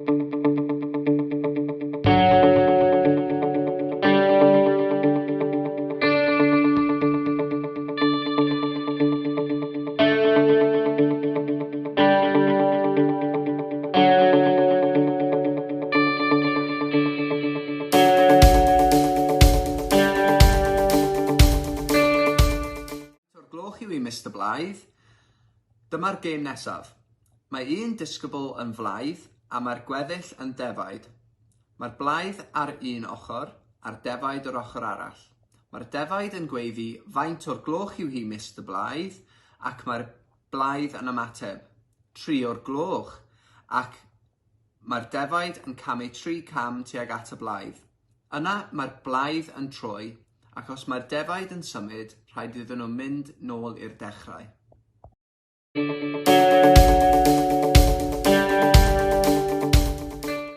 O'r gloch yw i Mister Blaidd. Dyma'r gêm nesaf. Mae un disgybl yn flaidd a mae'r gweddill yn defaid. Mae'r blaidd ar un ochr a'r defaid yr ochr arall. Mae'r defaid yn gweiddi 'Faint o'r gloch yw hi, Mister Blaidd? ac mae'r blaidd yn ymateb 'Tri o'r gloch' ac mae'r defaid yn camu tri cam tuag at y blaidd. Yna mae'r blaidd yn troi ac os mae'r defaid yn symud, rhaid iddyn nhw mynd nôl i'r dechrau.